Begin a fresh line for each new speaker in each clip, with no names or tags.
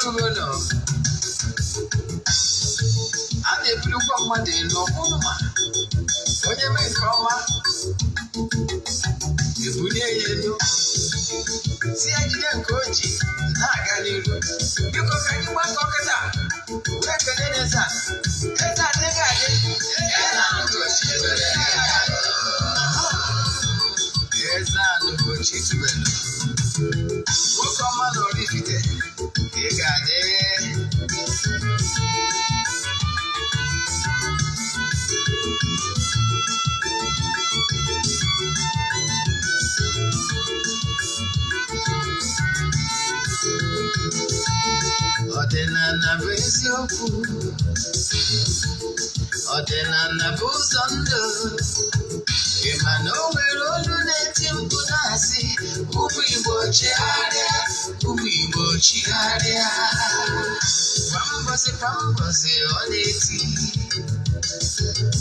Orugono a na-ebulukwa mmadụ elu ọkwụrụ ma onye mee nke ọma ebulie ya elu, si ya jide nke o ji na-aga n'iru. Biko, ka anyị gbakọ kịta wee kelee n'eze a. Eze adịghị adị, eze anụ Ugochi tubelu, nwoke ọma na Oraifite, ị ga-adị. Ọdịnala bụ eziokwu, ọdịnala bụ ụzọ ndụ. Ị ma na o nwere olu na-eti mkpu na-asị, "Ụmụ Igbo, chigharịa, ụmụ Igbo, chigharịa." Kwa mbọsị kwa mbọsị ọ na-eti,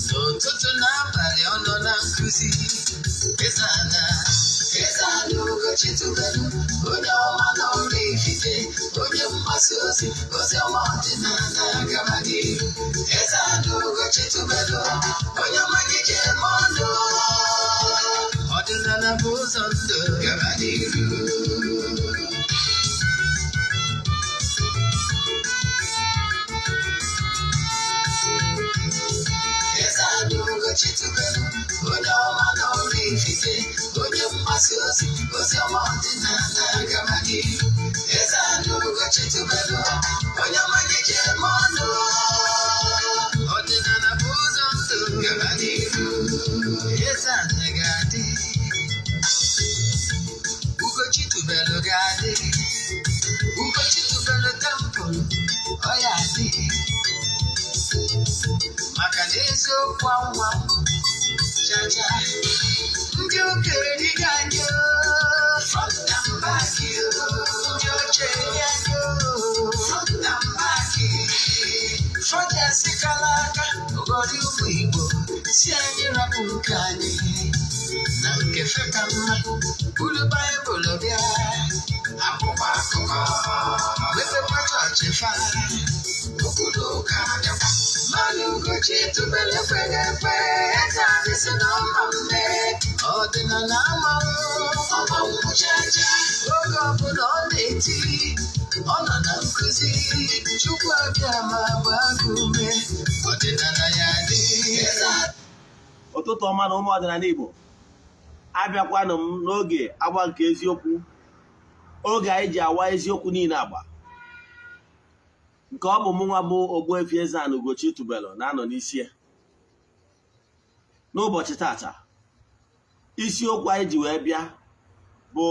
n'ụtụtụ n'abalị ọ nọ na nkụzi. Eze ana, eze ana Ugochi tubelu, onye ọma na Oraifite, onye mgbasa ozi ozi ọma ọdịnala, gaba n'iru. Eze ana Ugochi tubelu, onye ọma gị ji eme ọnụ. Ọdịnala bụ ụzọ ndụ, gaba n'iru. Eze ana Ugochi tubelu, onye ọma na Oraifite, onye mgbasa ozi ozi ọma ọdịnala, gaba n'iru. Eze ana Ugochi tubelu, onye ọma gị ji eme ọnụ. Ọdịnala bụ ụzọ ndụ, gaba n'iru. Eze ana ga-adị, Ugochi tubelu ga-adị, Ugochi tubelu temple ọ ya adị, maka na eziokwu anwa chacha. Ndị okenye dịga anyị front and back, ndị ochie dị anyị front and back. Fọdụ aka ụgọdị ụmụ Igbo si anyị rapụ nke anyị na nke fe ka mma, buru Baịbụl bịa, akwụkwọ akụkọ, mepekwa chọọchị fa, okwu na ụka bịakwa. Mmanụ Ugochi tubelu ekweghị ekwe, eze anyị si na ọma mme, ọdịnala amanwụ ọmanwụ chacha. Oge ọbụla ọ na-eti, ọ nọ na nkụzi, Chukwu abịa ma gbaa gị ume, ọdịnala ya dị.
Ụtụtụ ọma na ụmụ ọdịnala Igbo. Abịakwanụ m n'oge agba nke eziokwu, oge anyị ji awa eziokwu niile agba, nke ọ bụ mụ nwa bụ Ogbuefi Eze-Ana Ugochi tubelu na-anọ n'isi ya. N'ụbọchị tata, isiokwu anyị ji wee bịa bụ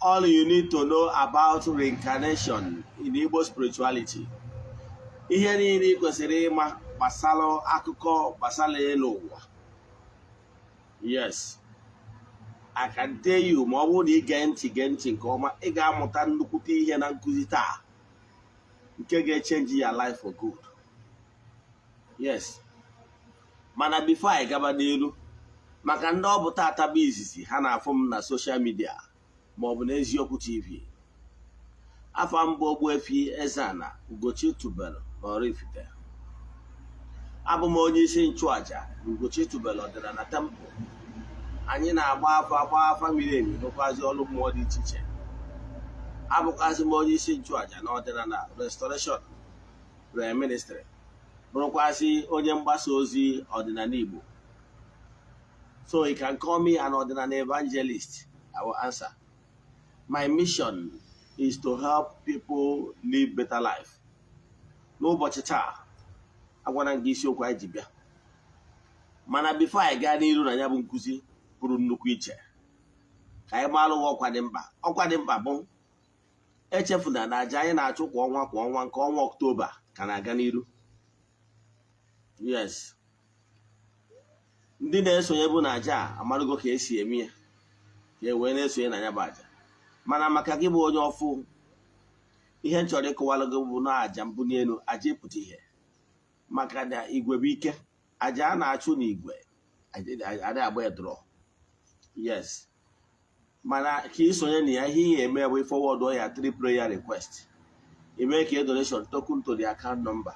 "All you need to know about reincarnation in Igbo spirituality", ihe niile ị kwesịrị ịma gbasara akụkọ gbasara elu ụwa. Yes, I can tell you, ma ọ bụrụ na ị gee ntị, gee ntị nke ọma, ị ga-amụta nnukwute ihe na nkụzi taa nke ga-echange your life for good. Yes, mana before anyị gaba n'elu, maka ndị ọ bụ tata bụ izizi ha na-afụ m na social media ma ọ bụ n'Eziokwu TV, afọ mbụ Ogbuefi Eze-Ana Ugochi tubelu na Oraifite, abụ m onye isi nchụaja na Ugochi tubelu ọdịnala temple. Anyị na-agba afa, agba afa miri emi, rụkwazi ọrụ mmụọ dị iche iche. Abụkwazị m onye isi nchụaja na Ọdịnala Restoration Prayer Ministry, bụrụkwazị onye mgbasa ozi ọdịnala Igbo. So you can call me an ọdịnala evangelist, I will answer. My mission is to help people live better life. N'ụbọchị taa, agwana m gị isiokwu anyị ji bịa, mana before anyị gaa n'iru na ya bụ nkụzi pụrụ nnukwu iche, ka anyị mara ọkwa dị mkpa. Ọkwa dị mkpa bụ, echefuna na aja anyị na-achụ kwa ọnwa kwa ọnwa, nke ọnwa Ọktoba ka na-aga n'iru. Yes, ndị na-esonye bụ na aja a amarugo ka esi eme ya, ka e wee na-esonye na ya bụ aja. Mana maka gị bụ onye ọfụ, ihe m chọrọ ịkọwara gị bụ na aja mbuli elu, aja ịpụta ihe, maka na igwe bụ ike. Aja a na-achụ n'igwe adịghị agba ya draw. Yes, mana ka ị sonye na ya, ihe ị ga-eme bụ forward ya three prayer request. Ime ka e donation token to the account number.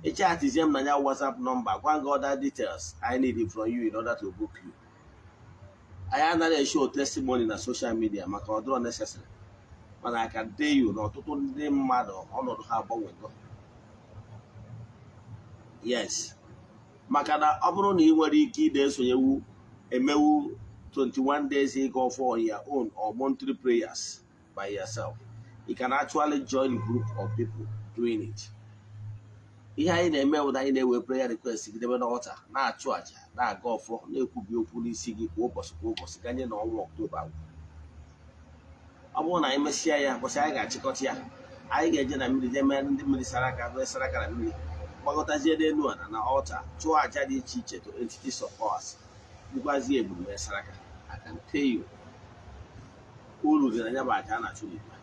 Ịchatizie m na ya WhatsApp number, gwa gị other details I need from you in order to book you. Anyị anaghị eshow testimony na social media maka ọ dịrọ necessary, mana I can tell you na ọtụtụ ndị mmadụ, ọnọdụ ha agbanwego. Yes, maka na ọ bụrụ na ị nwere ike ide esonyewu emewu 21 days ịga ọfọ on your own or monthly prayers by yourself, you can actually join group of people doing it. Ihe anyị na-eme bụ na anyị na-ewe prayer request gị debe n'altar, na-achụ àjà, na-aga ọfọ, na-ekwubi okwu n'isi gị kwa ụbọchị kwa ụbọchị ganye na ọnwa Ọktoba agwụ. Ọ bụrụ na anyị mesịa ya, ụbọchị anyị ga-achịkọta ya, anyị ga-eje na mmiri jee mee ndị mmiri sara aka, mee sara aka na mmiri, gbakọtazie n'elu ala na altar, chụọ àjà dị iche iche to entities of powers, gbukwazie eburu, mee saraka. I can tell you, uru dị na ya bụ àjà a na-achụ n'igwe.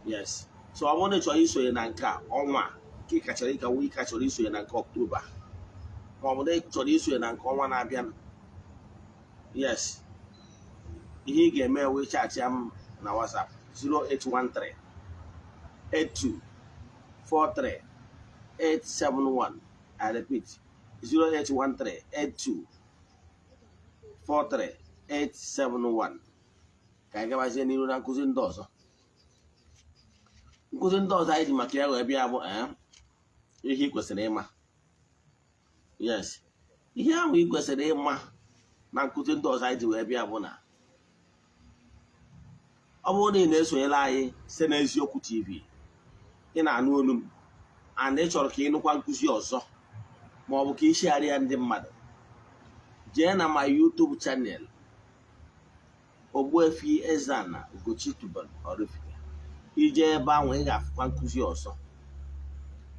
Yes, so ọ bụrụ na ị chọrọ isonye na nke a ọnwa a, nke ị ka chọrọ ịka ị ka chọrọ isonye na nke Ọktoba, ma ọ bụ na ị chọrọ isonye na nke ọnwa na-abịa, yes, ihe ị ga-eme wee chat m na WhatsApp 0813 82 43 871. I repeat, 0813 82 43 871. Ka anyị gabazie n'iru na nkụzi ndị ọzọ. Nkụzi ndị ọzọ anyị ji maka ya wee bịa bụ ihe ị kwesịrị ịma. Yes, ihe ahụ ị kwesịrị ịma na nkụzi ndị ọzọ anyị ji wee bịa bụ na ọ bụrụ na ị na-esonyere anyị site n'Eziokwu TV, ị na-anụ olu m and ị chọrọ ka ị nụkwa nkụzi ọzọ ma ọ bụ ka ị share ya ndị mmadụ, jee na my YouTube channel, Ogbuefi Eze-Ana Ugochi Tubelu Oraifite. Ije ebe ahụ, ị ga-afụkwa nkụzi ọzọ,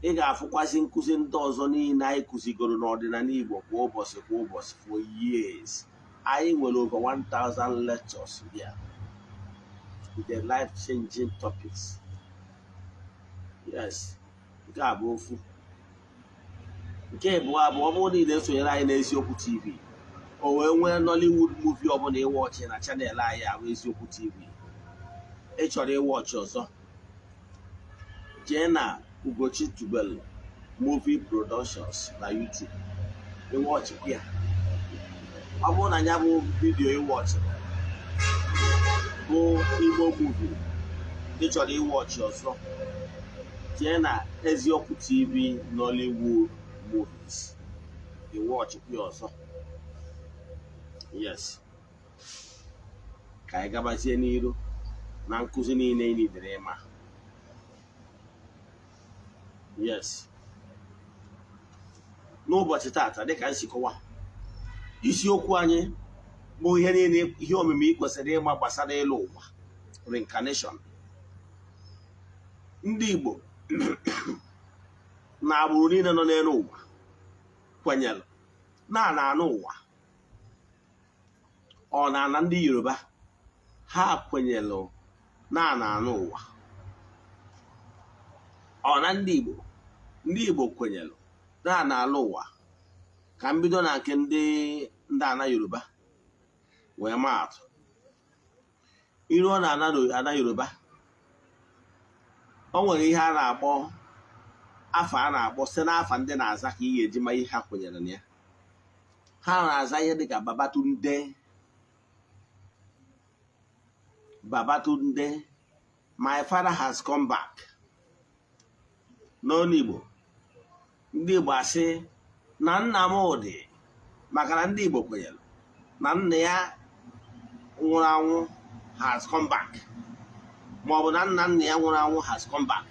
ị ga-afụkwazị nkụzi ndị ọzọ niile anyị kụzigoro n'ọdịnala Igbo kwa ụbọchị kwa ụbọchị for years. Anyị nwere over 1000 lectures there with the life changing topics. Yes, nke a bụ ofu. Nke abụọ bụ, ọ bụrụ na ị na-esonyere anyị n'Eziokwu TV, o wee nwee Nollywood movie ọbụla ịwatchị na channel anyị ahụ, Eziokwu TV, ị chọrọ ịwatchị ọzọ, jee na Ugochi Tubelu Movie Productions na YouTube, ịwatchịkwa ya. Ọ bụrụ na ya bụ video ịwatchịrị bụ Igbo movie, ị chọrọ ịwatchị ọzọ, jee na Eziokwu TV Nollywood movies, ịwatchịkwa ya ọzọ. Yes, ka anyị gabazie n'iru na nkụzi niile ị nidere ịma. Yes, n'ụbọchị tata, dịka m si kọwa, isiokwu anyị bụ ihe niile, ihe omimi ị kwesịrị ịma gbasara ịlụ ụwa, reincarnation. Ndị Igbo na agbụrụ niile nọ n'elu ụwa kwenyere na ana anụ ụwa. Ọ na ana ndị Yoruba, ha kwenyere na ana anụ ụwa. Ọ na ndị Igbo, ndị Igbo kwenyere na ana alụ ụwa. Ka m bido na nke ndị ana Yoruba wee maa atụ. Iruo na ana Yoruba, o nwere ihe a na-akpọ afa, a na-akpọ site n'afa ndị na-aza ka ị ga-eji ma ihe ha kwenyere na ya. Ha na-aza ihe dịka Babatunde. Babatunde, my father has come back. N'ọnụ Igbo, ndị Igbo asị na nna m dị, maka na ndị Igbo kwenyere na nna ya nwụrụ anwụ has come back, ma ọ bụ na nna nna ya nwụrụ anwụ has come back.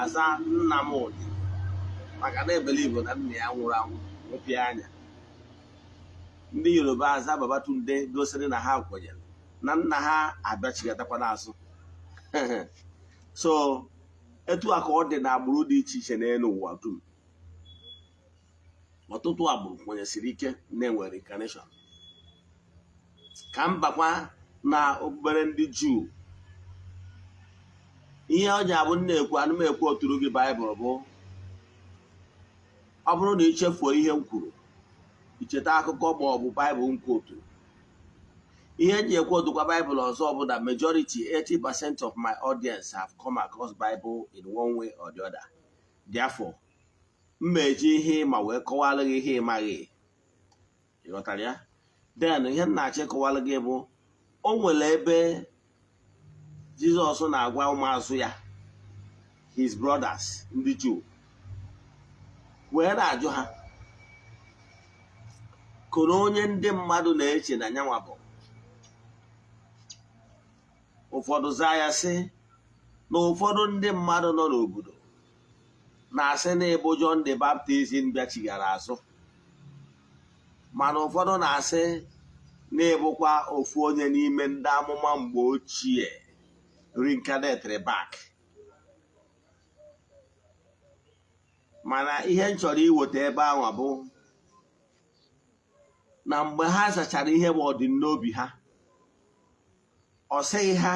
Aza nna m dị maka na ebelieve na nna ya nwụrụ anwụ nwepịa anya. Ndị Yoruba aza Babatunde, gosiri na ha kwenyere na nna ha abịachigatakwa n'azụ. So etu a ka ọ dị na agbụrụ dị iche iche n'elu ụwa dum. Ọtụtụ agbụrụ kwenyesiri ike na-enwe reincarnation. Ka m bakwa na okpukpere ndị Juu, ihe ọ ji abụ m na-ekwu anụ m ekwu oturu gị Baịbụl bụ, ọ bụrụ na ị chefuo ihe m kwuru, icheta akụkọ ma ọ bụ Baịbụl m kwuotu. Ihe m ji equotekwa Bible ọzọ bụ na majority, 80% of my audience have come across Bible in one way or the other. Therefore, m eji ihe ịma wee kọwalụ gị ihe ịmaghị. Ịghọtara ya? Then ihe m na-achọ ịkọwalụ gị bụ, o nwere ebe Jizọs na-agwa ụmụazụ ya, his brothers ndị Juu, wee na-ajụ ha kụrụ onye ndị mmadụ na-eche na nyanwa bụ. Ụfọdụ zaa ya sị na ụfọdụ ndị mmadụ nọ n'obodo na-asị na ịbụ John the Baptist bịachigara azụ, mana ụfọdụ na-asị na ịbụkwa ofu onye n'ime ndị amụma mgbe ochie reincarnated back. Mana ihe m chọrọ iweta ebe ahụ bụ na mgbe ha zachara ihe bụ ọdịnobi ha, ọ sịghị ha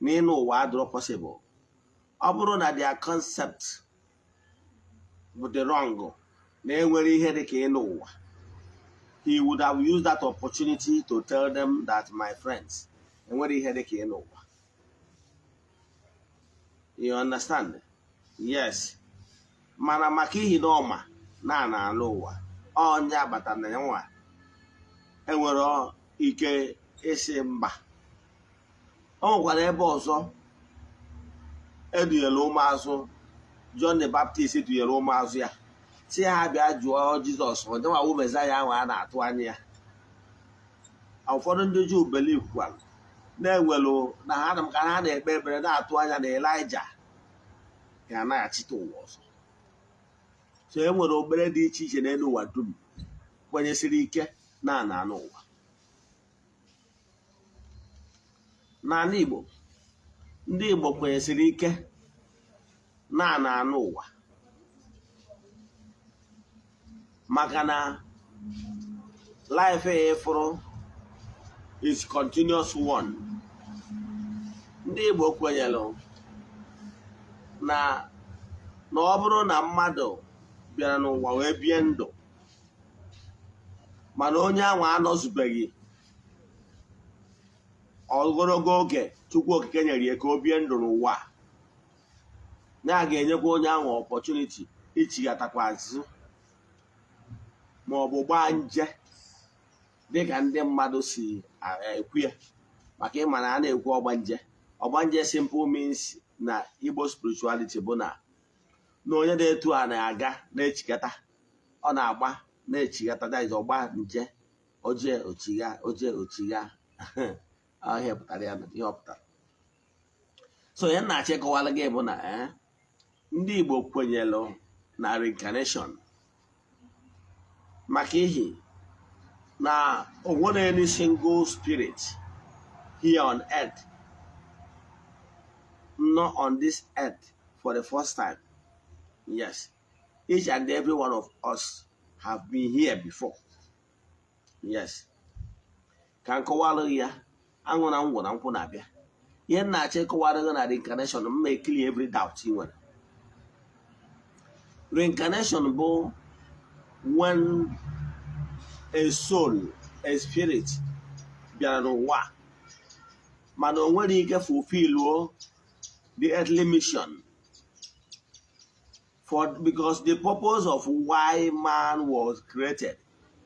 na ịnụ ụwa adịrọ possible. Ọ bụrụ na their concept bụ the wrong, na enwere ihe dị ka ịnụ ụwa, he would have used that opportunity to tell them that, "My friends, enwere ihe dị ka ịnụ ụwa." You understand? Yes. Mana maka ihi na ọma na ana alụ ụwa, onye agbata na nwa enwere ike ịsị mba. O nwekwara ebe ọzọ edunyere ụmụazụ John the Baptist, dunyere ụmụazụ ya si ha bịa jụọ Jizọs onyenwawu Mezaya ahụ a na-atụ anya ya. Ụfọdụ ndị Juu believe kwara na-enwelu na ha ka ha na-ekpe ekpere na-atụ anya na Elaịja ga-anaghachite ụwa ọzọ. So e nwere okpere dị iche iche n'elu ụwa dum kwenyesiri ike na ana anụ ụwa. N'ala Igbo, ndị Igbo kwenyesiri ike na ana anụ ụwa, maka na life ịfụrụ is continuous one. Ndị Igbo kwenyere na na ọ bụrụ na mmadụ bịara n'ụwa wee bie ndụ, mana onye ahụ anọzubeghị ogologo oge Chukwu Okike nyere ya ka o bie ndụ n'ụwa, na a ga-enyekwa onye ahụ opportunity ichighatakwa azụ ma ọ bụ gbaa nje, dịka ndị mmadụ si ekwu ya. Maka ịma na a na-ekwu ọgbanje, ọgbanje simple means na Igbo spirituality bụ na na onye na-etu a na-aga na-echigata, ọ na-agba na-echigata, that is ọgba nje, oje ochiga, oje ochiga. Ihe pụtara ya, ihe ọ pụtara. So ihe na-achọ ịkọwara gị bụ na ndị Igbo kwenyere na reincarnation, maka ihi na o nwere any single spirit here on earth, not on this earth for the first time. Yes, each and every one of us have been here before. Yes. Ka m kọwara ya, aṅụ na ngwọ na nkwụ na-abịa. Ihe m na-achọ ịkọwara gị na reincarnation, m ma clear every doubt ị nwere. Reincarnation bụ when a soul, a spirit bịara n'ụwa, mana o nwere ike fulfill the earthly mission, for because the purpose of why man was created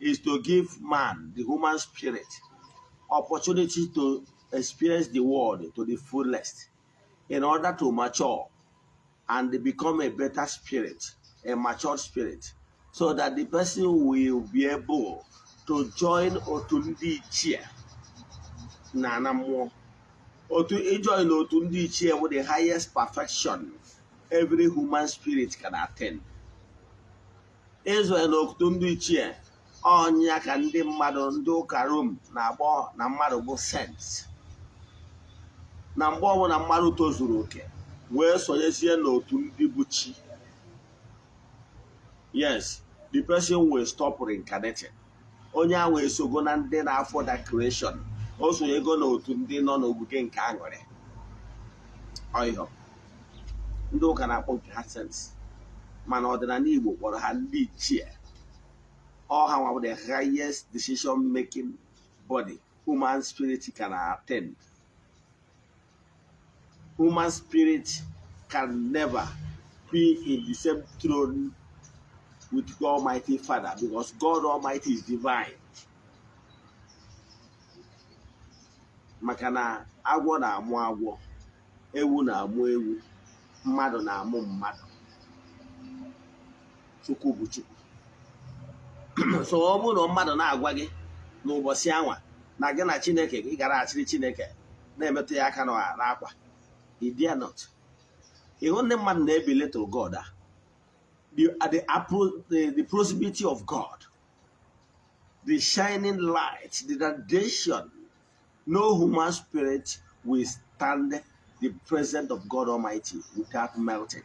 is to give man, the human spirit, opportunity to experience the world to the fullest in order to mature and become a better spirit, a matured spirit, so that the person will be able to join otu ndị ichie na ana mmụọ. Otu ijoin otu ndị ichie bụ the highest perfection every human spirit can attain. Ịzụ n'otu ndị ichie, ọnya ka ndị mmadụ, ndị ụka Rom na-agbọ na mmadụ bụ saints. Na mgbe ọbụla mmadụ tozuru oke wee sonyezie n'otu ndị bụ chi, yes, the person will stop reincarnating. Onye ahụ esogo na ndị na-afọ that creation, o sonyego n'otu ndị nọ n'ogige nke aṅụrị. Ọyọ ndị ụka na-akpọ nke ha saints, mana ọdịnala Igbo kpọrọ ha ndị ichie. Ọ ha nwa bụ the highest decision making body. Human spirit can attain. Human spirit can never be in the same throne with Almighty Father because God Almighty is divine. Maka na agwọ na-amụ agwọ, ewu na-amụ ewu, mmadụ na-amụ mmadụ. Chukwu bụ Chukwu. So ọ bụrụ na mmadụ na-agwa gị n'ụbọchị anwa na gị na Chineke gị gara achịrị Chineke na-emetụ ya aka n'akwa, he dare not. Ịhụ ndị mmadụ na-ebili to God a, the proximity of God, the shining light, the radiation, no human spirit will stand the presence of God Almighty without melting.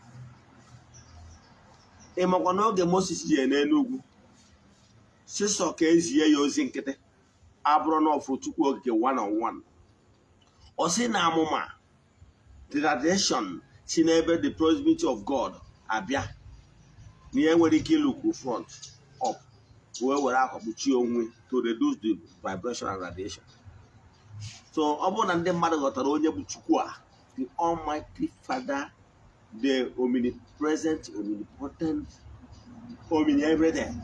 Ị makwa n'oge Moses ji n'elu ugwu sisọ ka ezie ya ozi nkịtị abụrụ na ọfụ Chukwu Okike one on one, ọ sị na amụma, the radiation si n'ebe the proximity of God abịa na ihe nwere ike ịlụkwu front up wee were akwa kpuchie onwe to reduce the vibration and radiation. So ọ bụrụ na ndị mmadụ ghọtara onye bụ Chukwu a, the Almighty Father, the omnipresent, omnipotent, omni everything,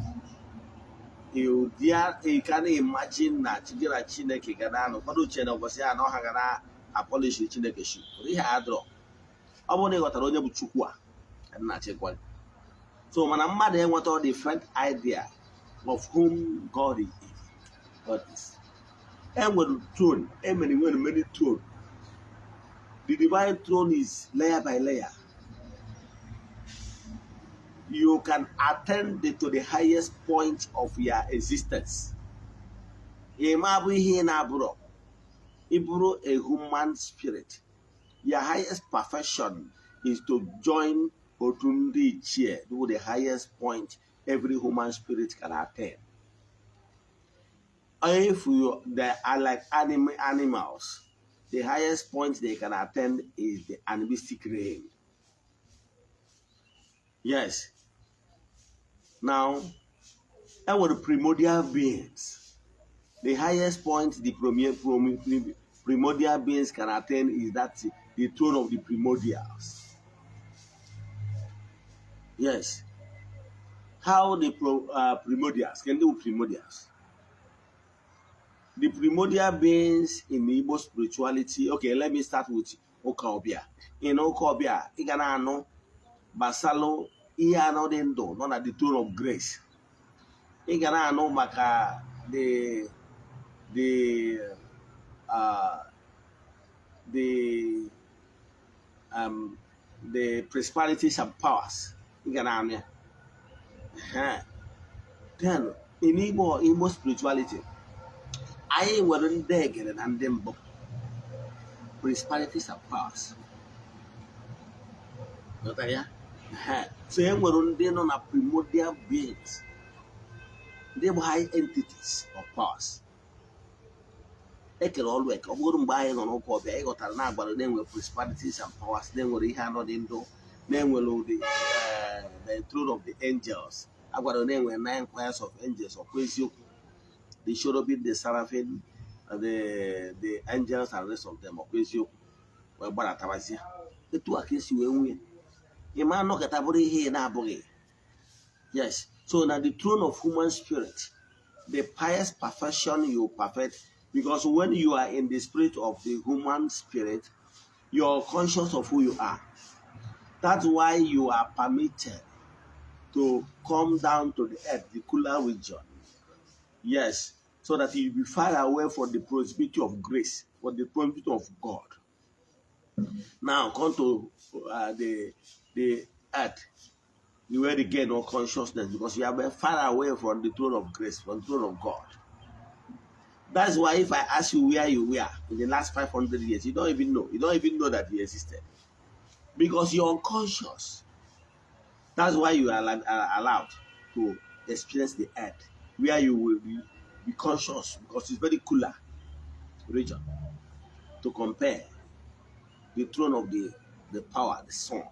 you dare, you can imagine na gị na Chineke ga na-anọ. Ụfọdụ uche na ụbọchị ya na ọha ga na-apolish Chineke shi ihe a dọrọ. Ọ bụrụ na ị ghọtara onye bụ Chukwu a ka m na-achịkwa gị. So mana mmadụ enweta different idea of whom God is. God is. Enwere throne, emere nwere many throne. The divine throne is layer by layer. You can attain to the highest point of your existence. Ị ma bụ ihe ị na-abụrọ. Ị bụrụ a human spirit, your highest perfection is to join otu ndị ichie, to the highest point every human spirit can attain. If you they are like animals, the highest point they can attain is the animistic realm. Yes. Now, our primordial beings, the highest point the primordial beings can attain is that the throne of the primordials. Yes. How the primordials can do primordials? The primordial beings in Igbo spirituality. Okay, let me start with Ụka Ọbịa. In Ụka Ọbịa, ị ga na-anụ gbasalụ ihe anọ dị ndụ nọ na the throne of grace. Ị ga na-anụ maka the principalities and powers. Ị ga na-anụ ya. Ehe. Then in Igbo spirituality, anyị nwere ndị egede na ndị mbụ, principalities and powers. Ghọtara ya? Ehe. So e nwere ndị nọ na primordial beings, ndị bụ high entities of powers ekere ọlụ eke. Ọ bụrụ mgbe anyị nọ n'ụka ọbịa, ị ghọtara na agbara na-enwe principalities and powers, na-enwere ihe anọ dị ndụ, na-enwere ụdị the throne of the angels, agwara na-enwe nine choirs of angels. Ọkwa eziokwu? The cherubim, the seraphim, the angels and rest of them. Ọkwa eziokwu? Wee gbaratabazie etu a ka esi wee nwunye ịma anọkọta bụrụ ihe ị na-abụghị. Yes. So na the throne of human spirit, the highest perfection you perfect, because when you are in the spirit of the human spirit, you're conscious of who you are. That's why you are permitted to come down to the earth, the cooler region. Yes, so that you be far away from the proximity of grace, from the proximity of God. Now come to the earth, you will gain no consciousness because you are very far away from the throne of grace, from the throne of God. That's why if I ask you where you were in the last 500 years, you don't even know. You don't even know that you existed because you're unconscious. That's why you are allowed to experience the earth, where you will be conscious because it's very cooler region to compare the throne of the power, the sun.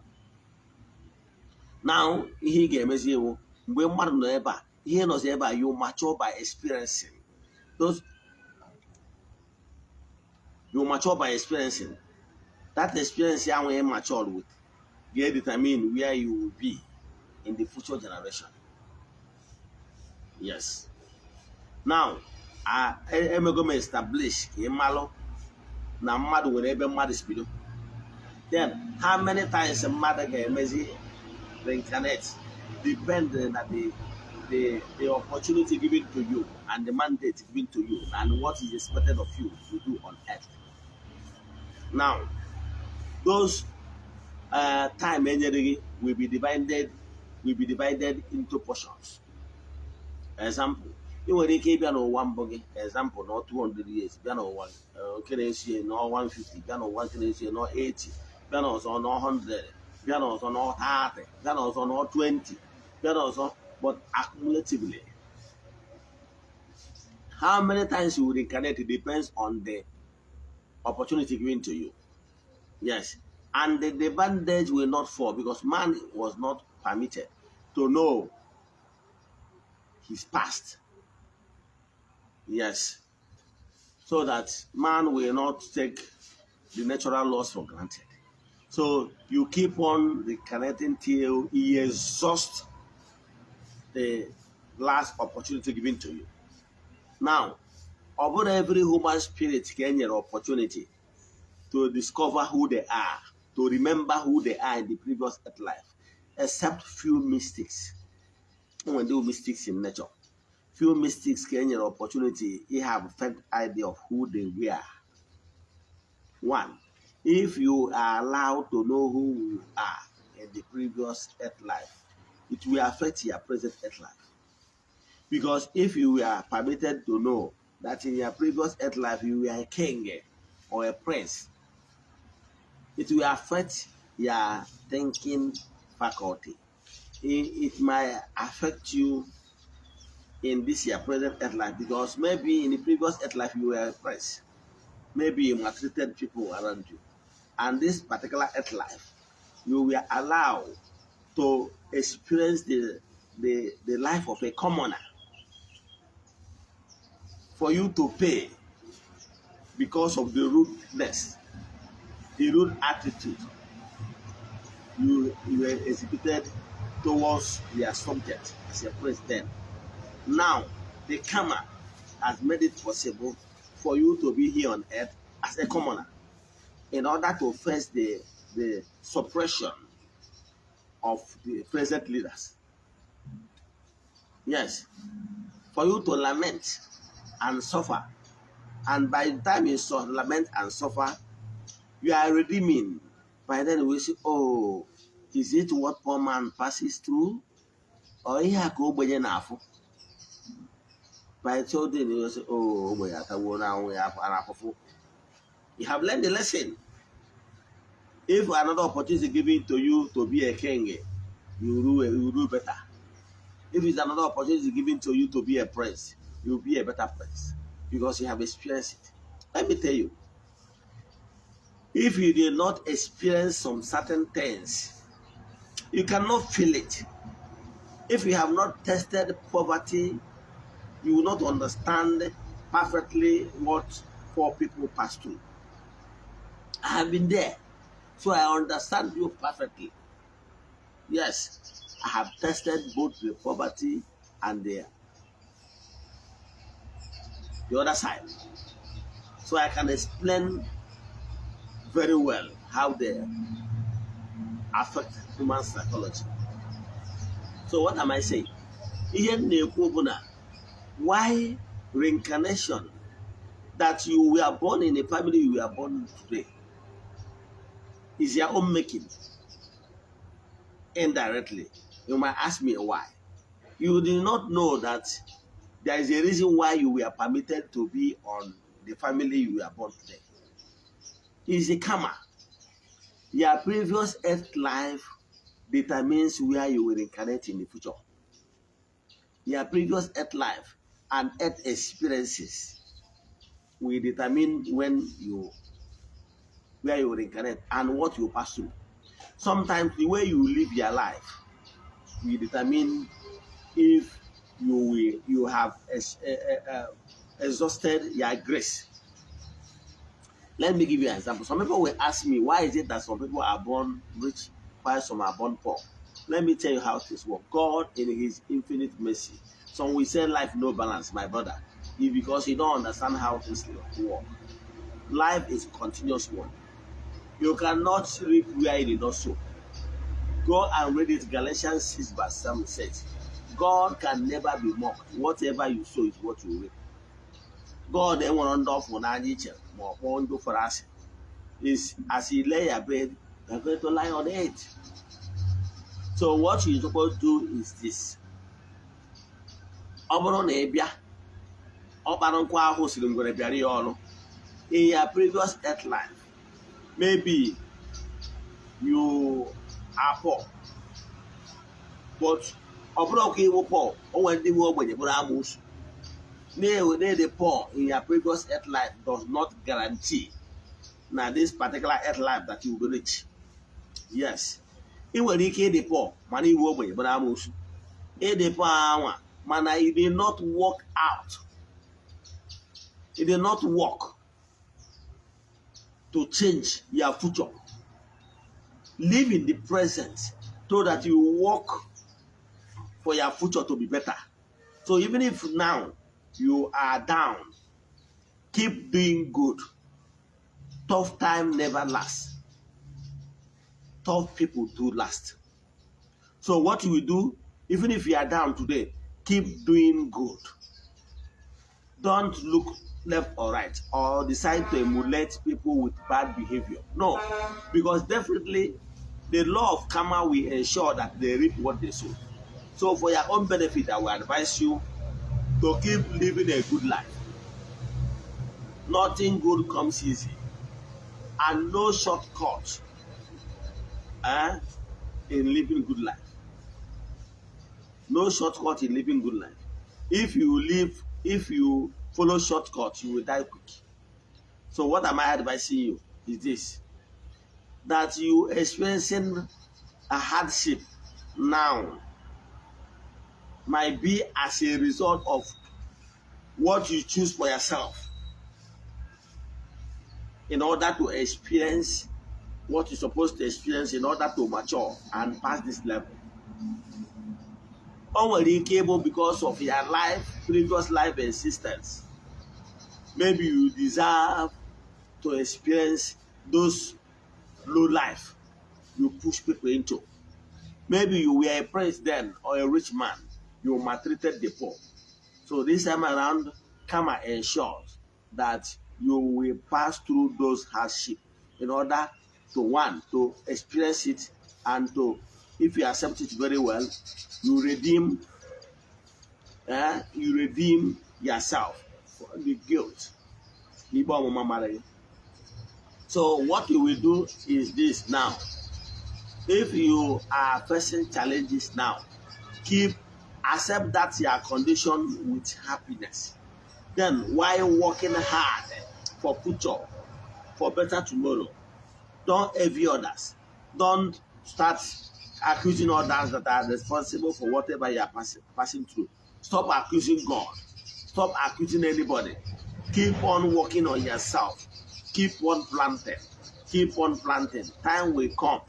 Now, ihe ị ga-emezi iwu mgbe mmadụ nọ ebe a, ihe nọzi ebe a, you mature by experiencing those. You mature by experiencing. That experience ahụ ị mature with ga-determine where you will be in the future generation. Yes. Now, emego m establish ka ị malụ na mmadụ nwere ebe mmadụ si bido. Then, how many times mmadụ ga-emezi reincarnate depend na the opportunity given to you and the mandate given to you and what is expected of you to do on earth. Now, those time enyere gị will be divided into portions. Example, ị nwere ike ịbịa n'ụwa mbụ gị, example, na 200 years, bịa n'ụwa nke na-esi na 150, bịa n'ụwa nke na-esi na 80, bịa n'ọzọ na 100, bịa n'ọzọ na 30, bịa n'ọzọ na 20, bịa n'ọzọ. But accumulatively, how many times you will reincarnate depends on the opportunity given to you. Yes, and the bandage will not fall because man was not permitted to know his past. Yes, so that man will not take the natural laws for granted. So you keep on reincarnating till he exhausts the last opportunity given to you. Now, ọ bụrụ every human spirit ka e nyere opportunity to discover who they are, to remember who they are in the previous earth life, except few mystics. When do mystics in nature? Few mystics ka e nyere opportunity to have faint idea of who they were. One, if you are allowed to know who you are in the previous earth life, it will affect your present earth life. Because if you were permitted to know that in your previous earth life you were a king or a prince, it will affect your thinking faculty. It might affect you in this your present earth life because maybe in the previous earth life you were a prince. Maybe you maltreated people around you. And this particular earth life, you were allowed to experience the life of a commoner for you to pay because of the rudeness, the rude attitude you were exhibited towards your subject as a president. Now, the karma has made it possible for you to be here on earth as a commoner in order to face the suppression of the present leaders. Yes, for you to lament and suffer. And by the time you lament and suffer, you are redeeming. By then we say, "Oh, is it what poor man passes through? Or ihe a ka ogbenye na-afụ?" By so doing, you say, "Oh, ogbenye atagbuo n'anwụ ya afụfụ." You have learned the lesson. If another opportunity is given to you to be a king, you will do better. If it's another opportunity given to you to be a prince, you will be a better prince because you have experienced it. Let me tell you, if you did not experience some certain things, you cannot feel it. If you have not tested poverty, you will not understand perfectly what poor people pass through. I have been there, so I understand you perfectly. Yes, I have tested both the poverty and the other side. So I can explain very well how they affect human psychology. So what am I saying? Ihe m na-ekwu bụ na why reincarnation, that you were born in a family you were born today is your own making indirectly. You might ask me why. You did not know that there is a reason why you were permitted to be on the family you were born today. It's a karma. Your previous earth life determines where you will reincarnate in the future. Your previous earth life and earth experiences will determine when you where you will reincarnate and what you pass through. Sometimes the way you live your life will determine if you have exhausted your grace. Let me give you an example. Some people will ask me, why is it that some people are born rich while some are born poor? Let me tell you how things work. God, in His infinite mercy. Some will say life no balance, my brother. It's because you don't understand how things work. Life is continuous one. You cannot reap where you did not sow. Go and read it. Galatians 6 verse 7 says, God can never be mocked. Whatever you sow is what you reap. God enwere ndị ọfụ n'anya iche ma ọ kpọọ ndị fọrọ asị. Is as you lay your bed, you're going to lie on it. So what you're supposed to do is this. Ọ bụrụ na ị bịa, ọkpara nkụ ahụ siri ngwere bịara ya ọrụ. In your previous earth life, maybe you are poor. But ọ bụrụ ka ịwụ poor, o nwere ndị nwe ogbenye bụrụ amoosu. Na-ede poor in your previous earth life does not guarantee na this particular earth life that you will be rich. Yes. Ị nwere ike ịdị poor mana iwu ogbenye bụrụ amoosu. Ịdị poor anwa mana you did not work out. You did not work to change your future. Live in the present so that you work for your future to be better. So even if now you are down, keep doing good. Tough time never lasts. Tough people do last. So what you will do, even if you are down today, keep doing good. Don't look left or right or decide to emulate people with bad behavior. No, because definitely the law of karma will ensure that they reap what they sow. So for your own benefit, I will advise you to keep living a good life. Nothing good comes easy, and no shortcut in living good life. No shortcut in living good life. If you follow shortcut, you will die quick. So what am I advising you is this: that you experiencing a hardship now might be as a result of what you choose for yourself in order to experience what you're supposed to experience in order to mature and pass this level. O nwere ike ịbụ because of your life, previous life existence. Maybe you deserve to experience those low life you push people into. Maybe you were a prince then or a rich man. You maltreated the poor. So this time around, karma ensures that you will pass through those hardships in order to, one, to experience it, and to, if you accept it very well, you redeem yourself for the guilt. N'ikpe ọmụma mara gị. So what you will do is this now. If you are facing challenges now, keep accept that your condition with happiness. Then while working hard for future, for better tomorrow, don't envy others. Don't start accusing others that are responsible for whatever you are passing through. Stop accusing God. Stop accusing anybody. Keep on working on yourself. Keep on planting. Keep on planting. Time will come.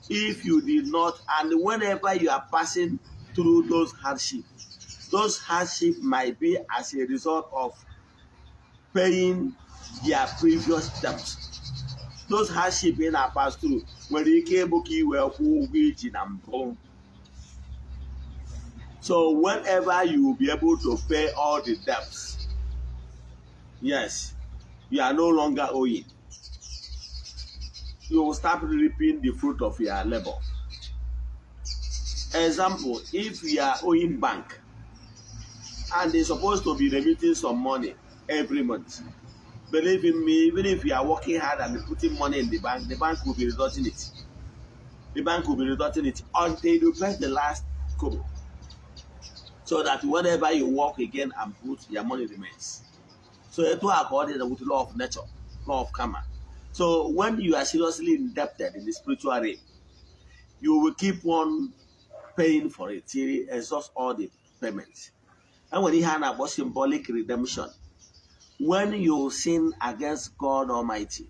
If you did not, and whenever you are passing through those hardships might be as a result of paying their previous debts. Those hardship ị na-pass through nwere ike ịbụ ka ị wee kwụọ ụgwọ iji na mbụ. So whenever you will be able to pay all the debts, yes, you are no longer owing. You will start reaping the fruit of your labor. Example, if you are owing bank and they're supposed to be remitting some money every month, believe in me, even if you are working hard and putting money in the bank will be reducing it. The bank will be reducing it until you pay the last kobo. So that whenever you work again and put, your money remains. So it will according with the law of nature, law of karma. So when you are seriously indebted in the spiritual realm, you will keep on paying for it till you exhaust all the payments. And when you have about symbolic redemption, When you sin against God Almighty,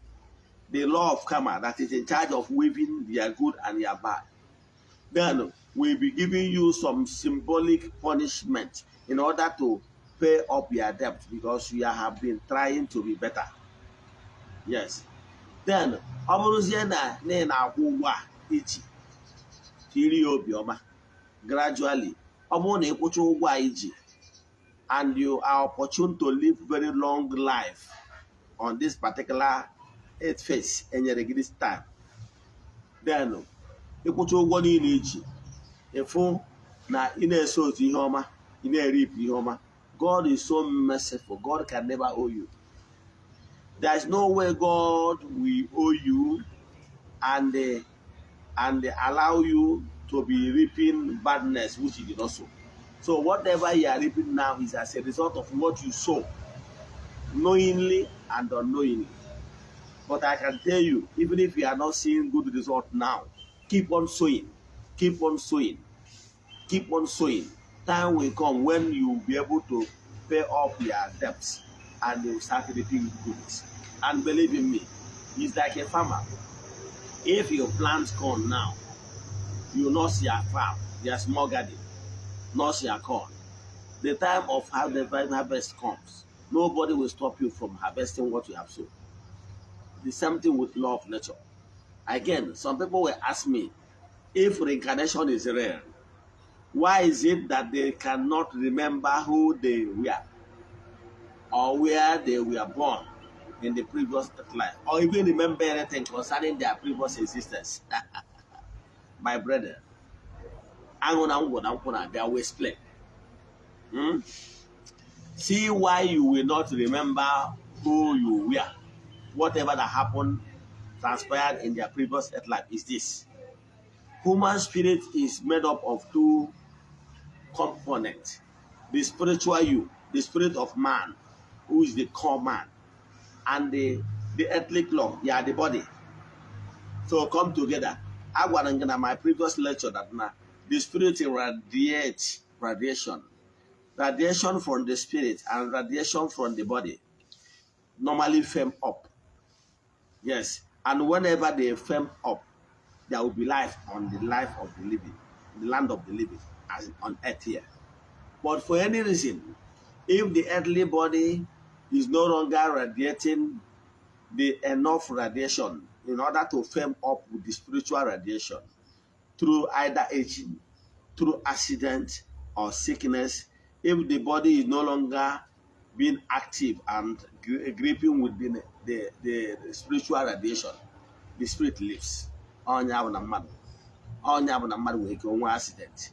the law of karma that is in charge of weaving their good and their bad, then will be giving you some symbolic punishment in order to pay up your debt because you have been trying to be better. Yes. Then, ọ bụrụzie na ị na-akwụ ụgwọ a iji tiri ya obiọma gradually, ọ bụrụ na ịkwụcha ụgwọ a iji and you are opportune to live very long life on this particular earth face enyere gị this time, then ịkwụcha ụgwọ niile iji, ịfụ na ị na-eso otu ihe ọma, ị na-eripụ ihe ọma. God is so merciful. God can never owe you. There is no way God will owe you and allow you to be reaping badness which you did not sow. So whatever you are reaping now is as a result of what you sow, knowingly and unknowingly. But I can tell you, even if you are not seeing good result now, keep on sowing, keep on sowing, keep on sowing. Time will come when you will be able to pay off your debts and they will start reaping goodness. And believe in me, it's like a farmer. If you plant corn now, you nurse your farm, your small garden, nurse your corn. The time of harvest comes, nobody will stop you from harvesting what you have sown. The same thing with law of nature. Again, some people will ask me, if reincarnation is real, why is it that they cannot remember who they were or where they were born in the previous life, or even remember anything concerning their previous existence? My brother, aṅụ na ngwọ na nkwụ na-abịa wee explain. See why you will not remember who you were. Whatever that happened, transpired in their previous earth life is this. Human spirit is made up of two components. The spiritual you, the spirit of man, who is the core man, and the earthly clock, yeah, the body. So come together. I gwara gị na my previous lecture that na the spirit radiates radiation. Radiation from the spirit and radiation from the body normally firm up. Yes. And whenever they firm up, there will be life on the life of the living, the land of the living, as on earth here. But for any reason, if the earthly body is no longer radiating the enough radiation in order to firm up with the spiritual radiation through either aging, through accident or sickness, if the body is no longer being active and gripping with the spiritual radiation, the spirit leaves. Ọnya bụ na mmadụ nwere ike onwe accident.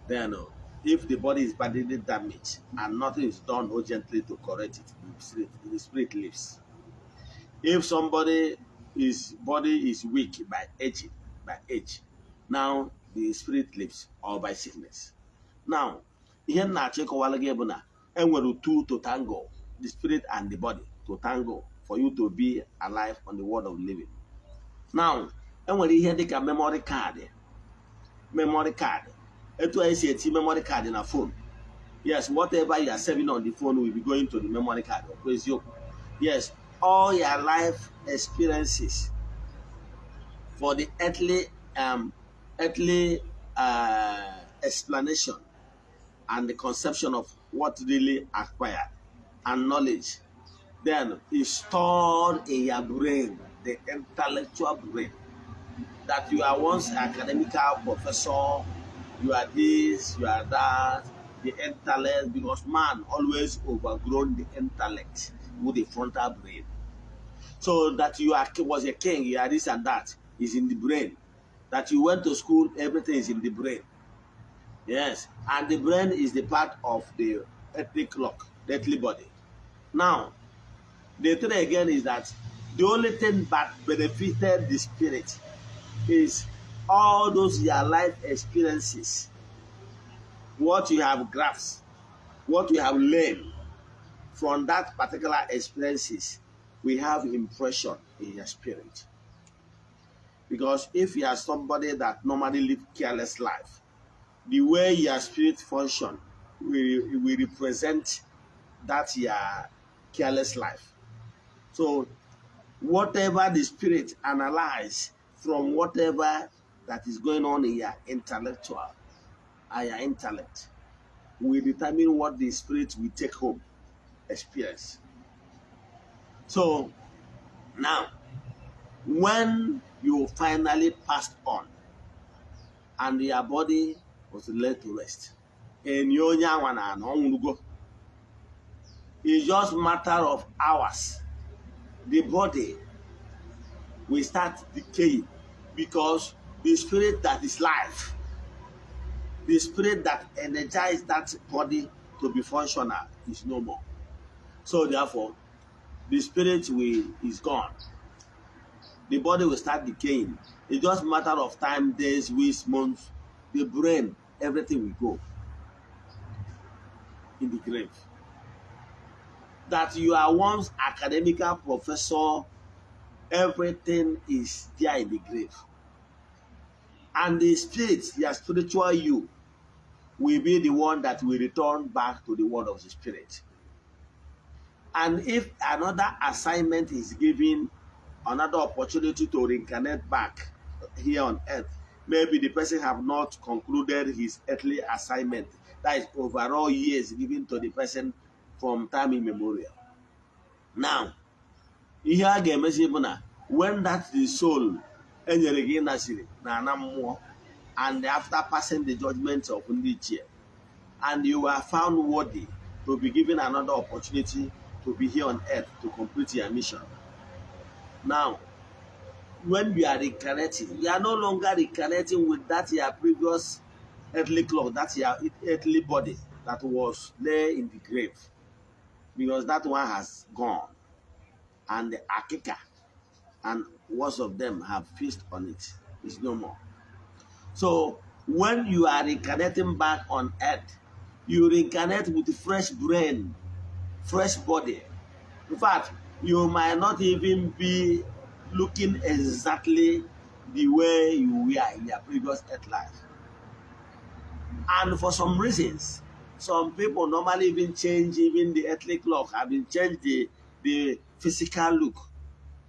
Then if the body is badly damaged and nothing is done urgently to correct it, the spirit leaves. If somebody his body is weak by aging, by age, now the spirit leaves, or by sickness. Now, ihe m na-achọ ịkọwara gị bụ na enwere two to tango, the spirit and the body to tango for you to be alive on the world of living. Now, enwere ihe dịka memory card. Memory card. Etu anyị si eti memory card na phone. Yes, whatever you are saving on the phone will be going to the memory card. Ọkwa eziokwu? Yes, all your life experiences for the earthly explanation and the conception of what really acquired and knowledge then is stored in your brain, the intellectual brain. That you are once academical professor, you are this, you are that, the intellect, because man always overgrown the intellect with the frontal brain. So that you are was a king, you are this and that is in the brain. That you went to school, everything is in the brain. Yes, and the brain is the part of the earthly clock, the earthly body. Now, the thing again is that the only thing that benefited the spirit is all those your life experiences, what you have grasped, what you have learned from that particular experiences, we have impression in your spirit. Because if you are somebody that normally live careless life, the way your spirit function will represent that your careless life. So whatever the spirit analyze from whatever that is going on in your intellectual and your intellect will determine what the spirit will take home experience. So now, when you finally passed on and your body was laid to rest, and onye anwa na ana ọnwụrụgo, it's just matter of hours, the body will start decaying, because the spirit that is life, the spirit that energized that body to be functional, is no more. So therefore, the spirit will is gone. The body will start decaying. It's just matter of time, days, weeks, months. The brain, everything will go in the grave. That you are once academical professor, everything is there in the grave. And the spirit, your spiritual you, will be the one that will return back to the world of the spirit. And if another assignment is given, another opportunity to reincarnate back here on earth, maybe the person have not concluded his earthly assignment. That is overall years given to the person from time immemorial. Now, ihe a ga-emezi bụ na when that the soul enyere gị nasiri na ana mmụọ, and after passing the judgment of ndị ichie, and you are found worthy to be given another opportunity to be here on earth to complete your mission. Now, when you are reincarnating, you are no longer reincarnating with that your previous earthly cloak, that your earthly body that was lay in the grave, because that one has gone, and the akika and worst of them have feast on it. It's no more. So when you are reincarnating back on earth, you reincarnate with fresh brain, fresh body. In fact, you might not even be looking exactly the way you were in your previous earth life. And for some reasons, some people normally even change even the earthly cloak, have been changed the physical look.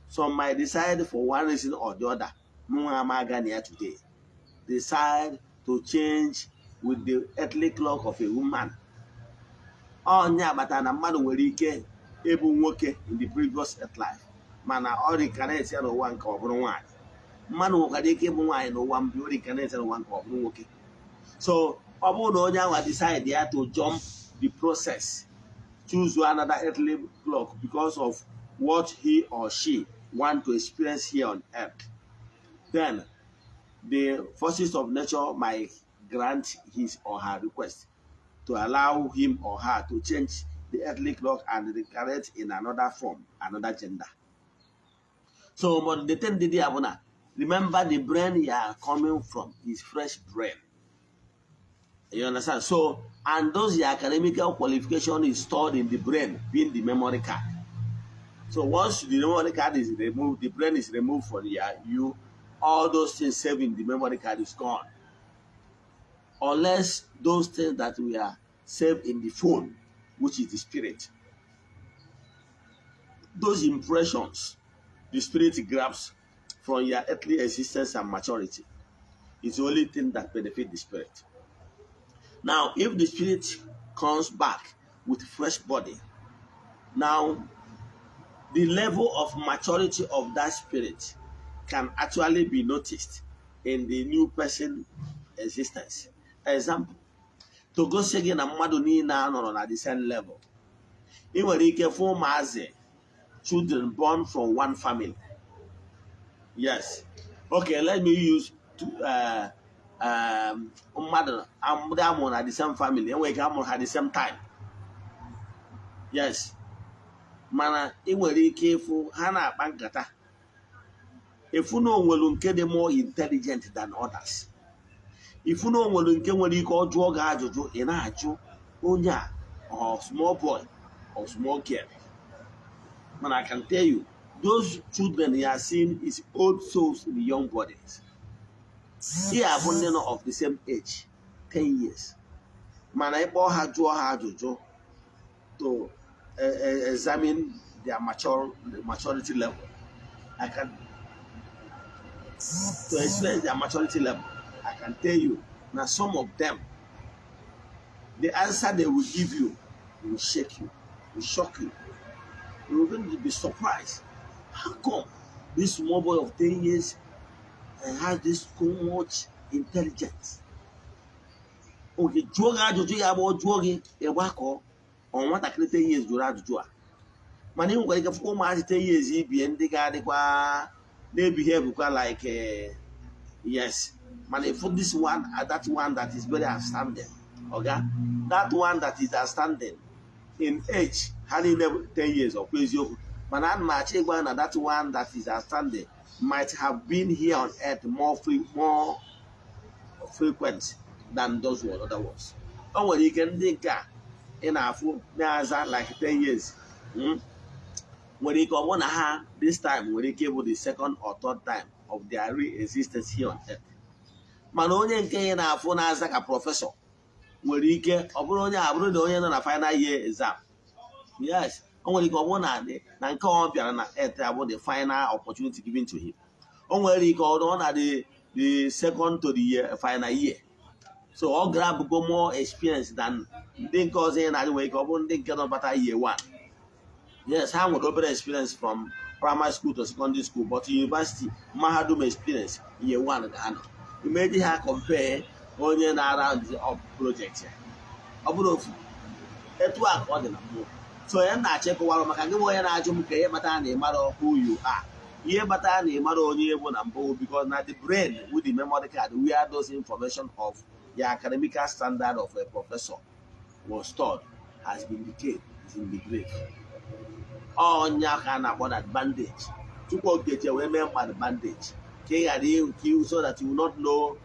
Some might decide for one reason or the other, mụ amaga na ya today, decide to change with the earthly cloak of a woman. Onye agbata na mmadụ nwere ike ịbụ nwoke in the previous earth life, mana ọ reincarnate ya n'ụwa nke ọ bụrụ nwaanyị. Mmadụ nwekwara ike ịbụ nwaanyị n'ụwa mbụ, o reincarnate ya n'ụwa nke ọ bụrụ nwoke. So ọ bụrụ na onye ahụ decide ya to jump the process, choose another earthly cloak because of what he or she want to experience here on earth, then the forces of nature might grant his or her request to allow him or her to change the earthly cloak and reincarnate in another form, another gender. So, but the thing dị bụ na, remember, the brain you are coming from is fresh brain. You understand? So, and those your academical qualification is stored in the brain, being the memory card. So once the memory card is removed, the brain is removed from you, all those things saved in the memory card is gone. Unless those things that we are saved in the phone, which is the spirit. Those impressions the spirit grabs from your earthly existence and maturity is the only thing that benefit the spirit. Now, if the spirit comes back with fresh body, now the level of maturity of that spirit can actually be noticed in the new person existence. Example, to gosi gị na mmadụ niile a nọrọ na the same level. Ị nwere ike fụ ụmụazị, children born from one family. Yes. Okay, let me use two, mmadụ ndị amụrụ na the same family, enwere ike amụrụ ha the same time. Yes. Mana ị nwere ike ịfụ ha na-akpa nkata, ịfụ na onwelu nke dị more intelligent than others. Ịfụ na onwelu nke nwere ike ọ jụọ gị ajụjụ, ị na-ajụ onye a or small boy or small girl. Mana I can tell you, those children you are seeing is old souls in young bodies. Ihe a bụ ndị nọ of the same age, 10 years, mana ịkpọ ha jụọ ha ajụjụ to examine their maturity level. I can to experience their maturity level. I can tell you now, some of them, the answer they will give you will shake you, will shock you. You will going to be surprised. How come this small boy of 10 years has this so much intelligence? Okay, jụọ gị ajụjụ ya bụ jụọ gị ịgbakọ ọ nwatakịrị 10 years jụrụ ajụjụ a, mana ị nwekwara ike fụkwa ụmụazị 10 years ibie ndị ga-adịkwa na-ebihie bụkwa like yes, mana if this one, that one that is very outstanding, oga, that one that is outstanding in age, ha niile bụ 10 years, ọkwa eziokwu, mana ana m achọ ịgwa na that one that is outstanding might have been here on earth more frequent than those one other ones. O nwere ike ndị nke a ị na-afụ na-aza like 10 years, nwere ike ọ bụrụ na ha this time nwere ike ịbụ the second or third time of their re-existence here on earth, mana onye nke ị na-afụ na-aza ka professor nwere ike ọ bụrụ onye a bụrụ na onye nọ na final year exam. Yes, o nwere ike ọ bụrụ na nke ọ bịara na earth abụ the final opportunity given to him. O nwere ike ọ nọ na the second to the year, final year, so ọ grab go more experience than ndị nke ọzọ ị na-adị. Nwere ike ọ bụrụ ndị nke nọ bata year one. Yes, ha nwere obere experience from primary school to secondary school, but university, mahadum experience, year one ka ha nọ. Imeji ha compare onye na-ara up project ya, ọ bụrụ ofu etu a ka ọ dị na mmụọ. So ya na-achọ ịkọwara maka gị bụ onye na-ajụ m ka ihe kpatara na ịmara who you are, ihe kpatara na ịmara onye bụ na mbụ, because na the brain with the memory card where those information of the academical standard of a professor was stored has been decayed, is in the grave. Ọnya ka a na-akpọ that bandage. Tupu ogeje wee mee mmadụ bandage ka ị ghara ịhụ, so that you will not know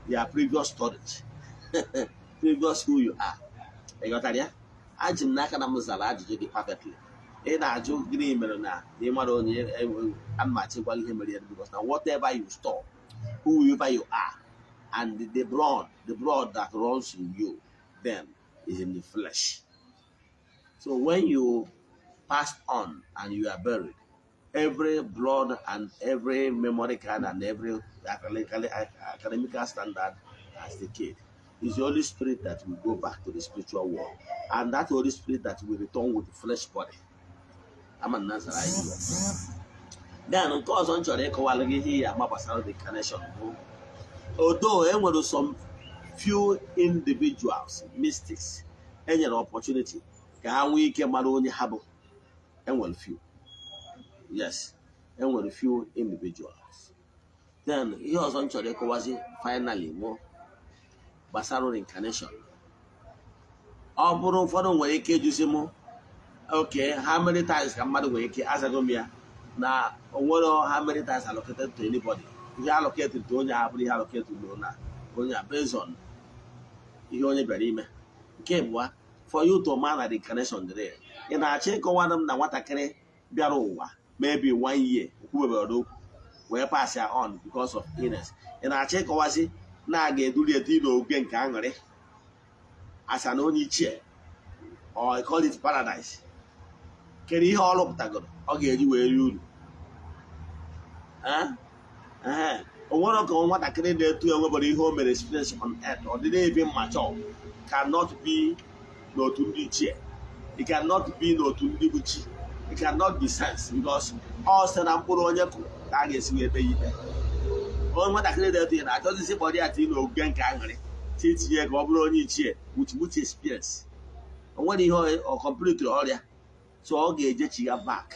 your previous storage, previous who you are. Ị ghọtara ya? Ajị m n'aka na m zara ajụjụ gị perfectly. Ị na-ajụ gịnị mere na ị mara onye ana m achọ ịgwa gị ihe mere ya, because na whatever you store, whoever you are, and the blood that runs in you then is in the flesh. So when you pass on and you are buried, every blood and every memory card and every academical standard has decayed. It's the Holy Spirit that will go back to the spiritual world, and that Holy Spirit that will return with the flesh body. Ama na zara anyị. Then nke ọzọ m chọrọ ịkọwara gị ihe ya ama gbasara the incarnation bụ, although e nwere some few individuals, mystics, enyere opportunity ka ha nwee ike mara onye ha bụ, enwere few, yes, enwere few individuals. Then ihe ọzọ m chọrọ ịkọwazi finally bụ gbasara reincarnation. Ọ bụrụ ụfọdụ nwere ike ịjụzi mụ, okay, how many times ka mmadụ nwere ike? Azago m ya na o nwere how many times allocated to anybody. Ihe allocated to onye a bụrụ ihe allocated to na onye a based on ihe onye bịara ime. Nke abụọ, for you to man na reincarnation dịrị, ị na-achọ ịkọwara m na nwatakịrị bịara ụwa maybe one year okwubebere okwu wee pass ya on because of illness, ị na-achọ ịkọwazi na a ga-eduri etu n'oge nke aṅụrị asa na onye ichie, or I call it paradise? Kedu ihe ọ rụpụtagoro ọ ga-eji wee rie uru? Ee, o nwere ka nwatakịrị na-eto enwebara ihe o mere experience on earth, ọ dị na-ebi mature, cannot be n'otu ndị ichie. It cannot be n'otu ndị bụ chi. It cannot be sense, because ọ site na mkpụrụ onye kụ ka a ga-esi wee kpe ya ikpe. Onye nwatakịrị na-eto ya na-achọzisi kpọrọ ya tii n'oge nke aṅụrị, ti tinye ka ọ bụrụ onye ichie with experience, o nwere ihe ọ complete ọrịa, so ọ ga-eje chiga back,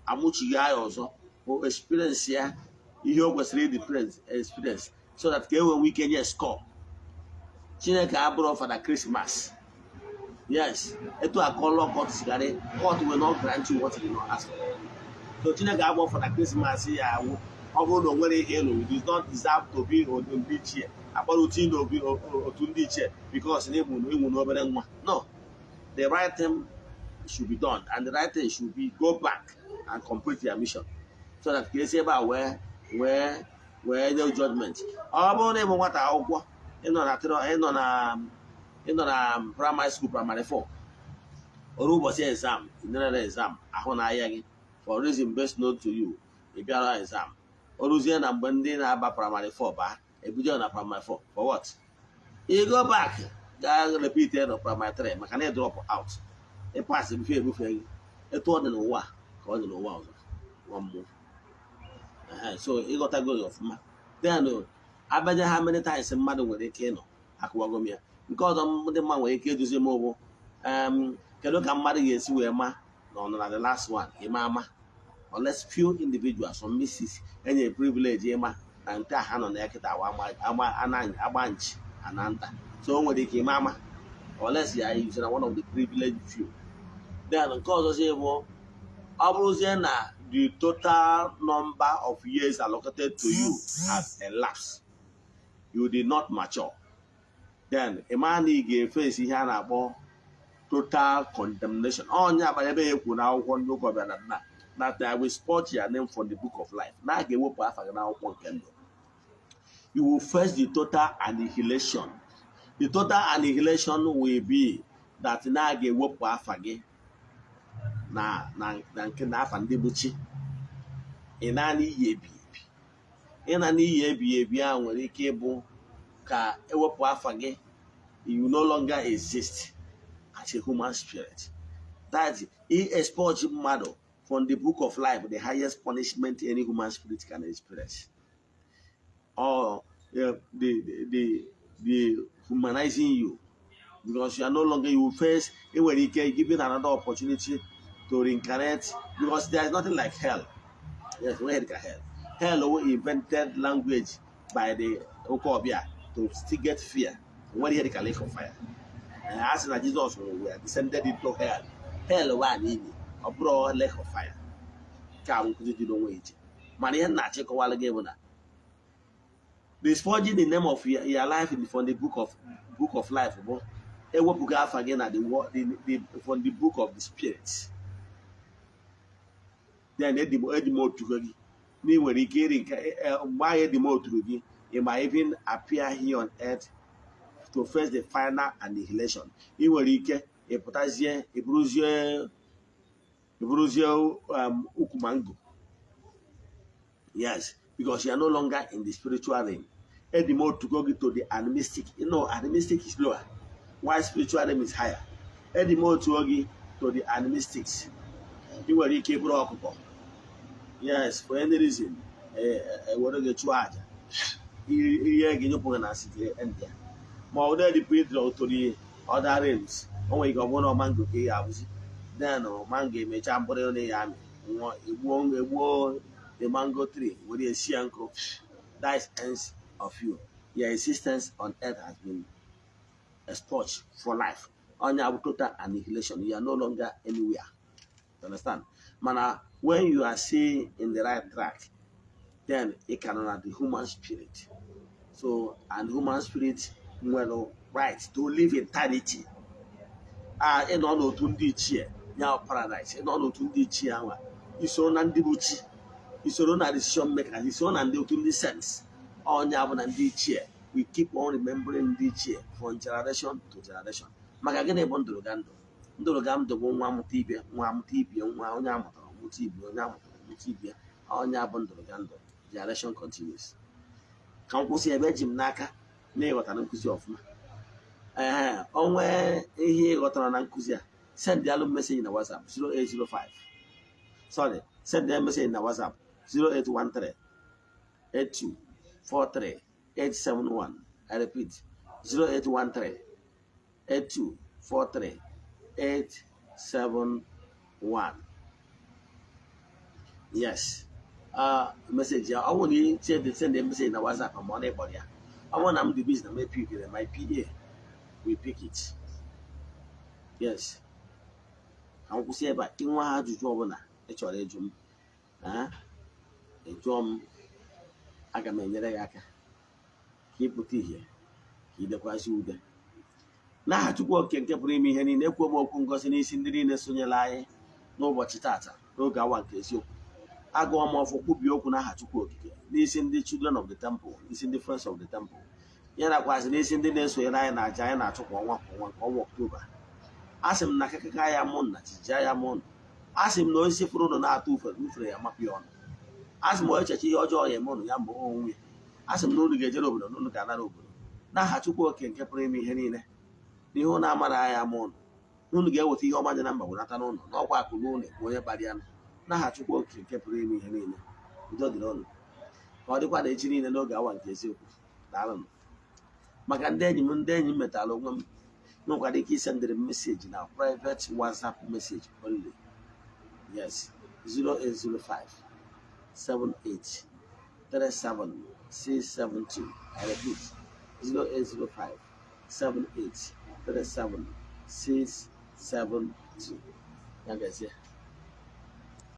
amụchigha ya ọzọ, o experience ya ihe o kwesịrị ịdị experience, so that ka e nwee ike nye score. Chineke abụrụ Father Christmas. Yes, etu akọlọ court sigara, court will not grant you what you did not ask for. So Chineke abụọ Father Christmas ya awụ. Ọ bụrụ na o nwere ihe ịlụ, you did not deserve to be otu ndị ichie, akpọrọ otu n'obi otu ndị ichie because na ịmụ n'obere nwa. No, the right thing should be done, and the right thing should be go back and complete your mission, so that ka esi ebe a wee nye judgment. Ọ bụrụ na ịbụ nwata akwụkwọ, ịnọ na primary school, primary 4. Oru ụbọchị exam, ị exam ahụ na-aya gị, for reason best known to you, ị bịara exam. O ruzie na mgbe ndị na-aba primary 4 baa, ebido na primary 4. For what? You go back, gaa repeat na primary 3, maka na ị drop out. Ị pass before ebufe gị. Etu ọ dị n'ụwa ka ọ dị n'ụwa ọzọ, nwa mmụọ. So ịghọtago ya ọfụma. Then abịaja, how many times mmadụ nwere ike ịnọ, akụwago m ya. Nke ọzọ ndị mmadụ nwere ike eduzi m bụ, kedu ka mmadụ ga-esi wee ma na ọ nọ na the last one? Ịma ama, unless few individuals, some mystics, enyere privilege ịma na nke a ha nọ na ya kịta agba nchi ana nta. So o nwere ike ịma ama unless ya is na one of the privileged few. Then nke ọzọzi bụ, ọ bụrụzie na the total number of years allocated to you has elapsed, you did not mature, then ị maa na ị ga-efesi ihe a na-akpọ total condemnation. Onye agbara ebe ya ekwu na akwụkwọ ndị ụka ọbịa na nna that I will spot your name from the book of life, na a ga-ewepụ afa gị n'akwụkwọ nke ndụ. You will face the total annihilation. The total annihilation will be that na a ga-ewepụ afa gị na nke na afa ndị bụ chi. Ị naanị iyi ebi ebi, ịna n'iyi ebi ebi a nwere ike ịbụ ka ewepụ afa gị. You no longer exist as a human spirit. That is expurge mmadụ from the book of life, the highest punishment any human spirit can experience, or the humanizing you, because you are no longer, you will face, enwere ike giving another opportunity to reincarnate, because there is nothing like hell. Yes, we had hell. Hell was invented language by the ụka to still get fear. Nwere ihe dịka lake of fire. A sị na Jizọs were descended into hell. Hell wa n'ili, ọ bụrụ lake of fire. Nke a bụ nkụzi dị n'onwe iche, mana ihe m na-achịkọwala gị bụ na the expunging the name of your life from the book of life bụ ewepụga afa gị na the, wo- the, from the book of the spirit. Then edimotugo gị na ị nwere ike iri nke mgbe ahụ edimoturu gị, you might even appear here on earth to face the final annihilation. Ị nwere ike ịpụtazie, ịbụrụzie ukwu mango. Yes, because you are no longer in the spiritual realm. Edimotugo gị to the animistic. Animistic is lower while spiritual realm is higher. Edimotugo gị to the animistics. Ị nwere ike ịbụrụ ọkụkọ. Yes, for any reason, ewere gị chụọ aja, ihe gị nyụpụ gị na nsị gị end ya, ma ọ na-edipụ ịdrọ to the other realms. O nwere ike ọ bụrụ na mango ka ị ga-abụzi. Then mango emechaa mkpụrụ na ya amị nwụọ, egbuo egbuo the mango tree, were esi ya nkụ. That is ends of you. Your existence on earth has been expunged for life. Onye abụ total annihilation. You are no longer anywhere. You understand? Mana when you are still in the right track, then it can na the human spirit. So, and human spirit nwere right to live eternity. A ịnọ n'otu ndị ichie ya, paradise. Ịnọ n'otu ndị ichie ahụ, isoro na ndị bụ chi, isoro na decision makers, isoro na ndị otu ndị saints. Onye bụ na ndị ichie, we keep on remembering ndị ichie from generation to generation. Maka gịnị bụ ndụrụga ndụ? Ndụrụga ndụ bụ nwa amụta ibe, nwa amụta ibie, nwa onye amụtara mụta ibie, onye amụtara mụta ibie. Onye bụ ndụrụga ndụ, generation continues. Ka m kwụsị ebe eji m n'aka na ịghọtara nkụzi ọfụma. Ee, onwe ihe ị ghọtara na nkụzi a, send alụ message na WhatsApp 0805, sorry, send a message na WhatsApp 0813 82 43 871. I repeat, 0813 82 43 871. Yes, message ya, ọ bụrụ na ị send a message na WhatsApp, ma ọ na-ịkpọrọ ya, ọ bụrụ na m dị busy na m pick, my PA will pick it. Yes, ka m kwụsị ebe a. Inwe ajụjụ ọbụla ị chọrọ ịjụ m, ị jụọ m, aga m enyere gị aka ka ị pụta ìhè, ka ị dekwazị ude n'aha Chukwu Oke nke pụrụ ime ihe niile. Ekwuo m okwu ngozi n'isi ndị niile sonyere anyị n'ụbọchị tata n'oge awa nke eziokwu. Agụọ m ọfọ, kwubie okwu n'aha Chukwu Okike n'isi ndị Children of the Temple, n'isi ndị Friends of the Temple, ya nakwazị n'isi ndị na-esonyere anyị na aja anyị na-achụ kwa ọnwa kwa ọnwa nke ọnwa Ọktoba. A sị m na akịkaka ya mụ na jijia ya mụ. A sị m na osisi fụrụ ụnụ na-atụ ufere, ufere ya mapụ ya ọnụ. A sị m onye echeche ihe ọjọọ ya eme ụnụ, ya ma onwe ya. A sị m na unu ga-ejere obodo na unu ga-anara obodo n'aha Chukwu oke nke pụrụ ime ihe niile. N'ihe ụnụ amara ya ama ụnụ, na unu ga-eweta ihe ọma dị na mba wenata n'ụlọ n'ọkwa akụ n'ụlọ ekwu onye kpara ya n'aha Chukwu oke nke pụrụ ime ihe niile. Udo dịrị ụnụ. Ka ọ dịkwa na echi niile n'oge awa nke eziokwu. Daalụnụ. Maka ndị enyi m, ndị enyi m metara onwe m nwekwara ike isendịrị m message na private WhatsApp message only, yes, 0805 78 37 672. I repeat, 0805 78 37 672. Ya gazie.